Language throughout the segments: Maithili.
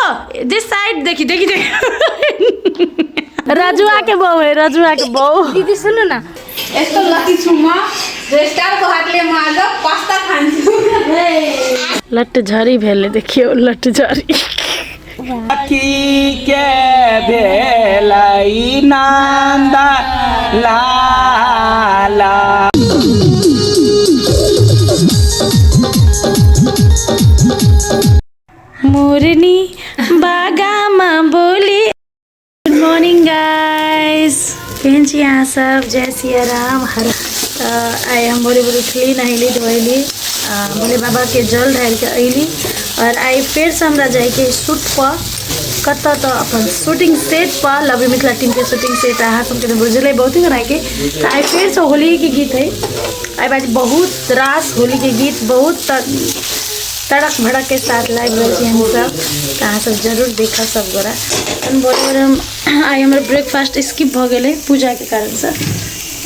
This side. देखी देखी देखी, रजुआ के बहू है, रजुआ के बहू। दिदी सुन्नु न। यस्तो लकी छु म, रेस्टारको हातले म आज पास्ता खान्छु। लट्ट झरी भेलै, देखियौ लट्ट झरी। की के भेलै नन्द लाला। मोरनी बागामा बोली। गुड मॉर्निंग गाइस, केहन छी अहाँ सब? जय सिया राम। हर तऽ आइ हम भोरे भोरे उठली, नहेली धोएली, भोले बाबाके जल ढारिके अयली और आइ फेरसँ हमरा जाइके शूट पर। कतऽ? तऽ अपन shooting set per, love you Mithila टीमके शूटिंग सेट। अहाँ सबके तऽ बुझले बहुते गोटाके। तऽ आइ फेरसँ होलीके गीत है। एहि बार बहुत रास होलीके गीत बहुत तड़क भड़क के साथ लाबि रहल छी हमसब, तऽ अहाँ सब जरूर देखब सब गोरा। तहन भोरे भोरे हम आइ हमर ब्रेकफास्ट स्किप भऽ गेलै पूजाके कारणसँ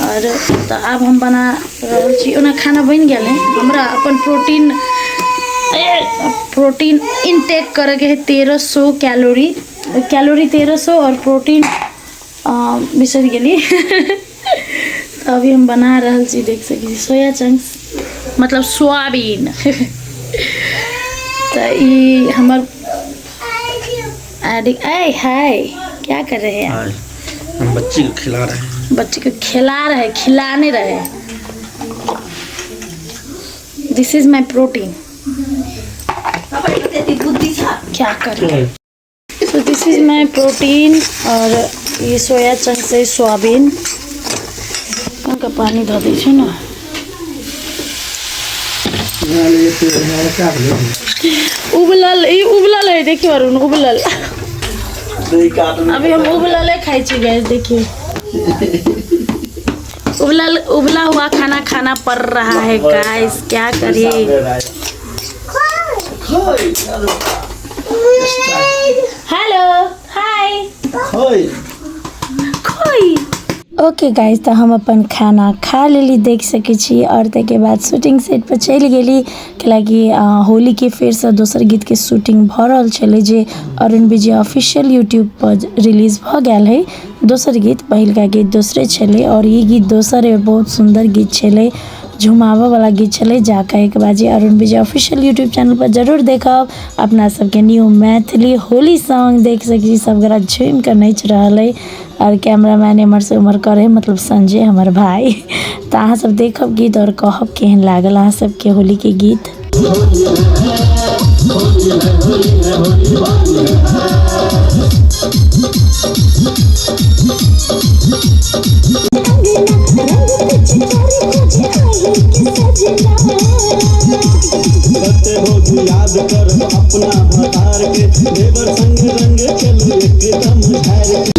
और तऽ आब हम बना रहल छी। ओना खाना बनि गेल है। हमरा अपन प्रोटीन प्रोटीन इनटेक करैके है, 1300 कैलोरी, कैलोरी 1300 और प्रोटीन बिसरि गेली। तऽ अभी हम बना रहल छी, देख सकै छी, सोया चंक्स, मतलब सोयाबीन। तऽ ई हमर आइ हाय, क्या कर रहे हैं आप? हम बच्ची को खिला रहे हैं। बच्चे को खिला रहे, खिलाने रहे। दिस is my protein. त्यति बुद्धि छ। क्या करें? So this is my protein और ये सोया चंक्स है, सोयाबीन। उनका पानी धो दै छी न। उबलल, ई उबलल है, देखियो अरुण, उबलल। अभी हम उबलले खाइ छी गैस। देखिए, उबलल, उबला हुआ खाना खाना पड़ रहा है गाइस, क्या करिए? हेलो, हाय, खोई। ओके गाइस, तऽ हम अपन खाना खा लेली, देख सकै छी, आओर ताहिके बाद शूटिंग सेट पर चलि गेली, कैलाकि होलीके फेरसँ दोसर गीतके शूटिंग भऽ रहल छलै, जे अरुण विजय ऑफिशियल यूट्यूब पर रिलीज भऽ गेल हइ दोसर गीत। पहिलका गीत दोसरे छलै आओर ई गीत दोसर अइ। बहुत सुन्दर गीत छलै, झुमाबऽवला गीत छलै। जाकऽ एक बार जे अरुण विजय ऑफिशियल यूट्यूब चैनलपर जरूर देखब अपना सबके न्यू मैथिली होली सॉन्ग। देख सकै छी, सब गोटा झुमिकऽ नाचि रहल अइ आओर कैमरामैन एम्हरसँ ओम्हर करै, मतलब संजय हमर भाय। तऽ अहाँ सब देखब गीत आओर कहब केहन लागल अहाँ सबके होलीके गीत। याद करब अपना भतार के, देवर संग रंग चलू एकदम झार के।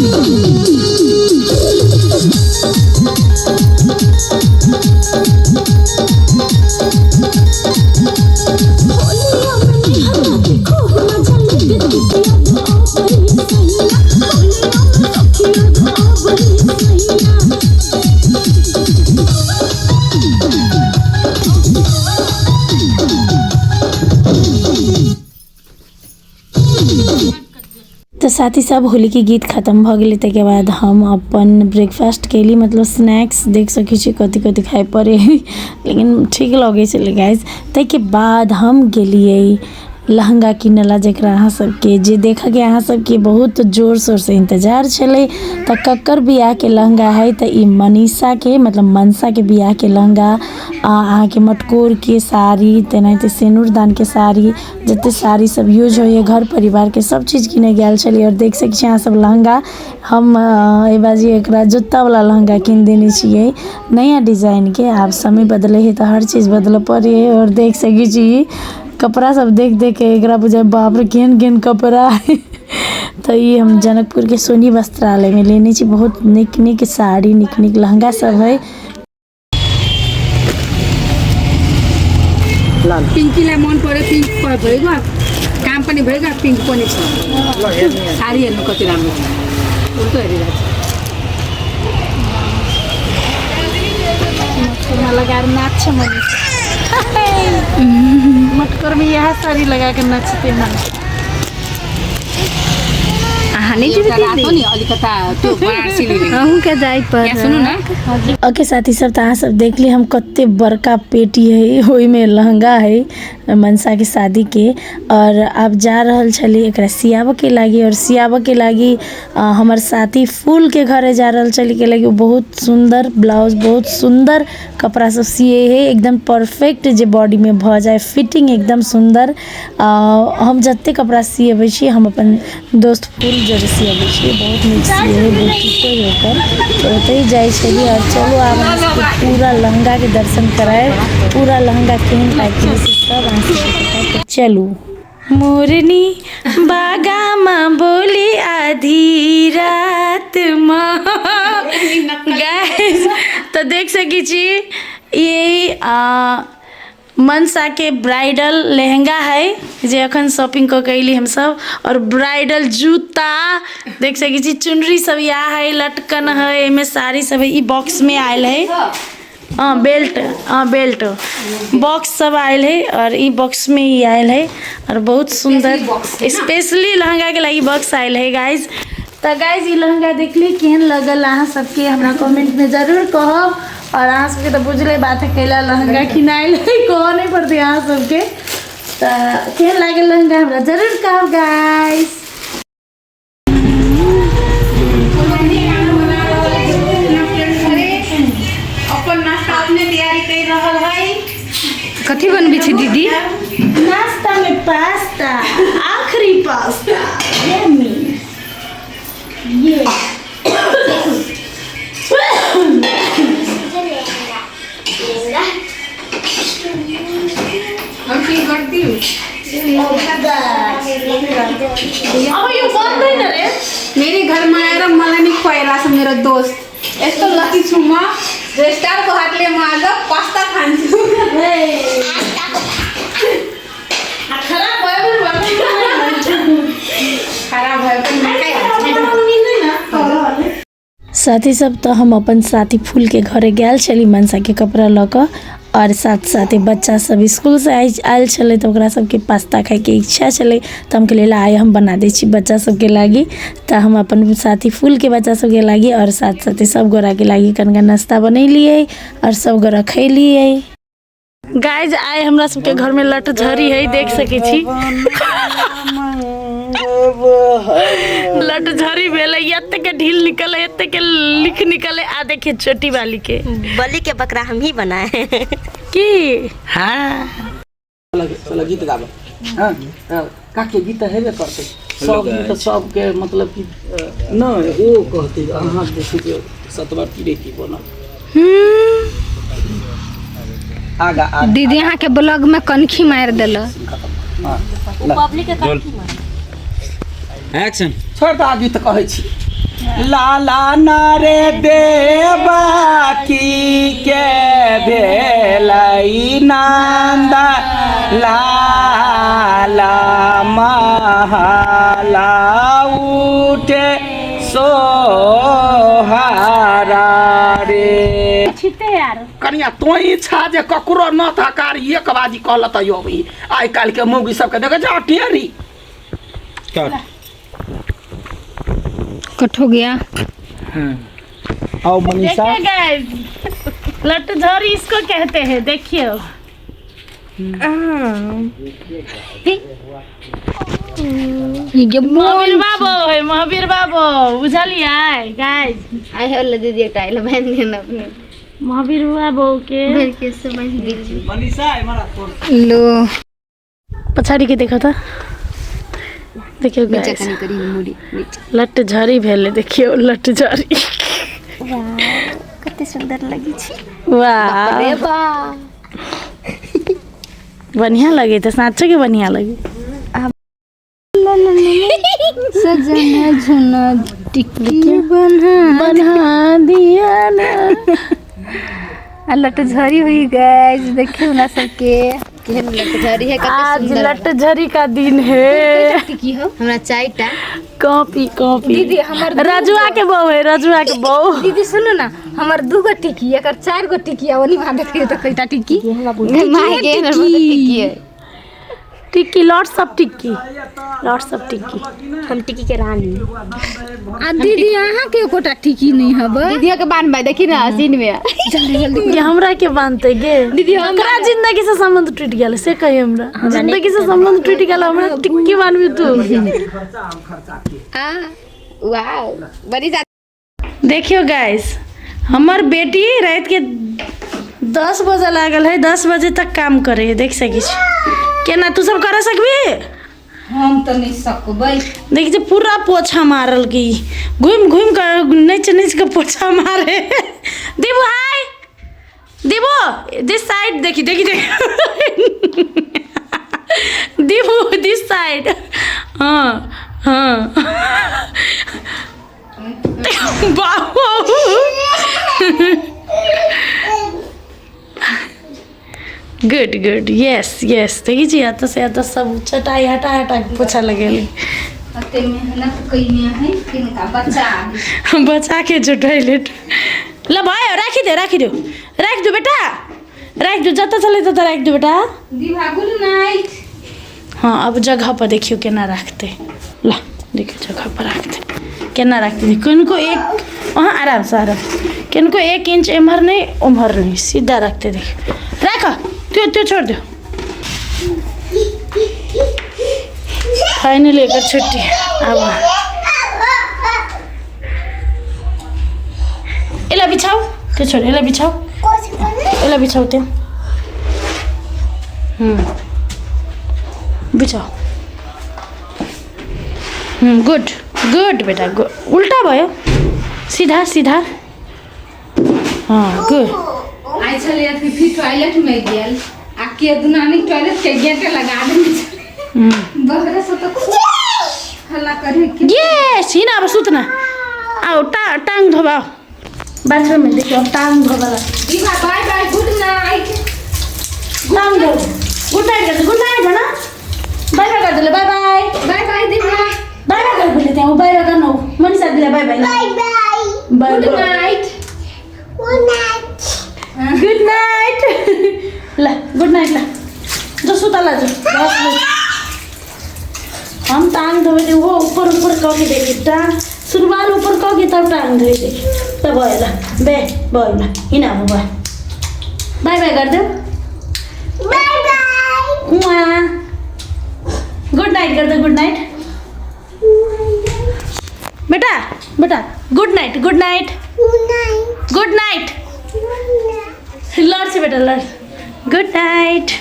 तऽ साथी सब, होलीके गीत खतम भऽ गेलै। ताहिके बाद हम अपन ब्रेकफास्ट कयली, मतलब स्नैक्स। देख सकै छी कथी कथी खाइ पड़ै हइ, लेकिन ठीक लगै छलै गाइस। ताहिके बाद हम गेलियै लहँगा किनै लए, जकरा अहाँ सबके जे देखऽके अहाँ सबके बहुत जोर शोरसँ इन्तजार छलै। तऽ ककर बियाहके लहँगा हइ? तऽ ई मनीषाके, मतलब मनसाके बियाहके लहँगा, अहाँके मटकोरके साड़ी, तेनाहिते सिनूरदानके साड़ी, जते साड़ी सब यूज होइए घर परिवारके, सब चीज किनै गेल छलियै। आओर देख सकै छी अहाँ सब लहँगा। हम एहि बाजी एकरा जुत्तावला लहँगा कीन देने छियै, नया डिजाइनके। आब समय बदलै हइ तऽ हर चीज बदलऽ पड़ै हइ। आओर देख सकै छी, कपड़ा सब देख देख के एकरा बुझाइ, बाप रे, केहन केहन कपड़ा हइ। तऽ ई हम जनकपुरके सोनी वस्त्रालयमे लेने छी। बहुत नीक नीक साड़ी, नीक नीक लहँगा सब हइ। पिङ्कीलाई मन पर्यो, पिङ्क भइगयो, काम पनि भइगयो, पिङ्क पनि छ। साडी हेर्नु कति राम्रो छ, उल्टो हेरिरहेको छ। लगा नाच मनीषा। मटकोर में यह साड़ी लगा के नचते हैं। नहीं एउटा रातो नि अलिकता त्यो बनारसी लिने। अहूँ के जाय पर। यहाँ सुन्नु न। ओके साथी सब, तो अहाँ सब देखली हम कते बड़का पेटी है, ओहिमे लहंगा है मनसा के शादी के। और आब जा रहल छली एकरा सियाबऽ के लागी, और सियाबऽ के लागी हमर साथी फूल के घरे जा रहल छली, के लागी बहुत सुंदर ब्लाउज, बहुत सुंदर कपड़ा सब सिए है, एकदम परफेक्ट जे बॉडी में भऽ जाए, फिटिंग एकदम सुंदर। हम जते कपड़ा सियबै छी हम अपन दोस्त फूल जरे सियबै छी, बहुत नीक सिए है, बहुत ठीको है ओकर। तो ओतहि जाइ छली। और चलू आब अहाँ सबके पूरा लहंगा के दर्शन करायब, पूरा लहंगा केहन टाइप के से सब अहाँ सबके बतायब। चलू। मोरनी बागामा बोली आधी रात माँ। गाइस तो देख सकी छी ये मनसा के ब्राइडल लहंगा है जे अखन शॉपिंग कऽ के अयली हमसब, और ब्राइडल जूता देख सकै छी, चुनरी सब या है, लटकन है, एमे साड़ी सब है, ई बॉक्स में आयल है। हाँ बेल्ट, हाँ बेल्ट बॉक्स सब आयल है, और ई बॉक्स में ही आयल है। और बहुत सुंदर स्पेशली लहंगा के लागि बॉक्स आयल है गाइज। तो गाइज ई लहंगा देखली केहन लगल अहाँ सबके हमरा कमेंट में जरूर कहब। और अहाँ सबके तो बुझले बात है कैला लहंगा किनायल है, कहऽ नहीं पड़तै अहाँ सबके। तो केहन लागल लहंगा हमरा जरूर कहब गाइज। अपन नाश्ता अपने तैयारी कर रहल है। कथी बनबै छी दीदी? नाश्ता में पास्ता, आखिरी पास्ता यम्मी। ये हम की करती हूँ? अब यो बन्दैन रे। मेरे घरमा आएर मलाई नि खुवाइरहेको छ मेरो दोस्त, यस्तो लकी छु म, रेस्टारको हातले म आज पास्ता खान्छु। खराब भयो भने भन्नु। खराब भयो पनि म खाइहाल्छु। साथी सब, तो हम अपन साथी फूल के घरे गेल छली मनसा के कपड़ा लऽ कऽ, और साथ साथे बच्चा सब स्कूल से आयल छलै, तऽ ओकरा सबके पास्ता खाइके इच्छा छलै, तऽ हम कहलियै आइ हम बना दै छी बच्चा सबके लागि। तऽ हम अपन साथी फूल के बच्चा सबके लागि और साथ साथे सब गोराके लागि कनिका नाश्ता बनेलियै और सब गोरा खैलियै। गाइज आइ हमरा सबके घर में लटझरी है, देख सकै छी लटझरी भेलै, एते के ढील निकले, एते के लिख निकले। आ देखिए छोटी वाली के बलि के बकरा हम ही बनाए की। हाँ चलो गीत गाबो। हाँ काके गीत हेबे करतै सब गीत सबके, मतलब कि नहि ओ कहतै अहाँ देखियौ सतबा की की बनल आगा आगा। दीदी अहाँ के ब्लॉग में कनखी मारि देलक। पब्लिक के कनखी मार। एक्शन। छोड़ दऽ गीत कहै छी। लाला नारे देवा की के भेलै नंदा लाला महाला उठे सोहारा रे। कनिया तोही छा जे ककरो न थकार एक बाजी कहल त यो आइ काल्हि के मौगी सबके देखै छ टेरी। कट हो गया। आओ मनीषा। देखिए गाइस लटझरी इसको कहते हैं, देखियो। ये महावीर बाबू है, महावीर बाबू बुझलियै गाइस। I have दीदी एक टाइल बांध देना अपने महावीर बाबू के के समझ दीजिए। मनीषा हमारा लो पछाड़ी के देखो त, देखियो गाइस लटझरी भेलै, देखियो लटझरी कते सुंदर लगी छी। वाह अरे वाह बढ़िया लगे त, साँचो के बढ़िया लगे। सजना झुना टिक्की बना बना दिया ना। आ लटझरी हुई गाइस, देखियो ना सबके केहन लटझरी है, कते आज सुंदर लटझरी का दिन है। टिक्की हो हमरा चायटा कॉपी कॉपी दीदी हमर रजुआ के बहू है, रजुआ के बहू। दीदी सुनो ना, हमर 2 गो टिक्की एकर 4 गो टिक्की आ ओनी वहां देखियो त कईटा टिक्की माय के टिकी है। Tikki, lots of tikki, lots of tikki. हम टिक्की के रानी। आ दीदी, अहाँ के एकोटा टिकी नहीं हब। दीदी के बांधबै, देखी ना सीन में। जल्दी जल्दी। ये हमरा के बांधते गे? दीदी, हम ककरा जिंदगी से संबंध टूट गेल से कही हमरा। जिंदगी से संबंध टूट गेल, हमरा टिक्की बांधबी तू? आ वाओ, बड़ी देखियो गाइस, हमर बेटी रात के 10 बजे लागल है, 10 बजे तक काम करे है। देख सकै छी केना? तू सब कर सकबी? हम तऽ नहि सकबै। देख जे पूरा पोछा मारल की, घूम घूम कर नच नच के पोछा मारे। दीबू, हाय दीबू, this side. देखी देखी देखी, दीबू this side. हाँ हाँ, बाबू, गुड गुड, यस यस। देखी छी, एतऽ से एतऽ सब चटाई हटा हटा के पोछा लगेली। अते मेहनत कयने है किनका बच्चा। बचा के जो टॉयलेट ल भयो, राखिदियो राखिदियो, राखिदियो बेटा, राखिदियो। जतऽ छलै ततऽ राखिदियो बेटा। दिभा, गुड नाइट। हाँ, अब जगह पर देखियो केना राखतै। ल देखियो, जगह पर राखतै, केना राखतै। किनको एक वहाँ आरामसँ आराम, किनको एक इंच एम्हर नहि ओम्हर नहि, सीधा राखतै। देखियो, राख, त्यो त्यो छोड़ दियो। फाइनली एकर छुट्टी। आब यसलाई बिछाऊ, त्यो छोड, यसलाई बिछाऊ, यसलाई बिछाऊ त्यो। बिछाऊ। गुड गुड बेटा, गुड। उल्टा भयो, सीधा सीधा। हाँ, गुड। आइ छलै अथी, फिर टॉयलेट में गेल आ के दुनानी टॉयलेट के गेट लगा देने छलै। बहरे से तऽ खूब हल्ला करे के। यस, हिँड, अब सुत्न आओ। टाङ धोबा बाथरूममा। देखियो, अब टाङ धोबा। दिभा, बाय बाय, गुड नाइट। टाङ धो, गुड नाइट गर्छ। गुड नाइट भन, बाई बाई गरिदिनु, बाई बाई। बाय बाय दिभा। बाई बाई गरिदिनु त्यहाँ, बाई बाई गर्नु। मनिषा दिदीलाई बाई बाई, बाई। Good night. Good night. ल, गुड नाइट। ल जो, सुतला जो। 10 बजे हम टाङ धोबै थियौँ, ओहो ऊपर ऊपर कऽ के देखी, टाङ सुरुवाल ऊपर कऽ के तब टाङ धोइ देखी। ल भयो, ल बे भयो, ल हिँड अब, भयो, बाई बाई गरिदेऊ। उहाँ गुड नाइट गरिदेऊ। गुड नाइट बेटा, बेटा, good night, good night, good night. लड्छ बेटा, लड्छ। Good night.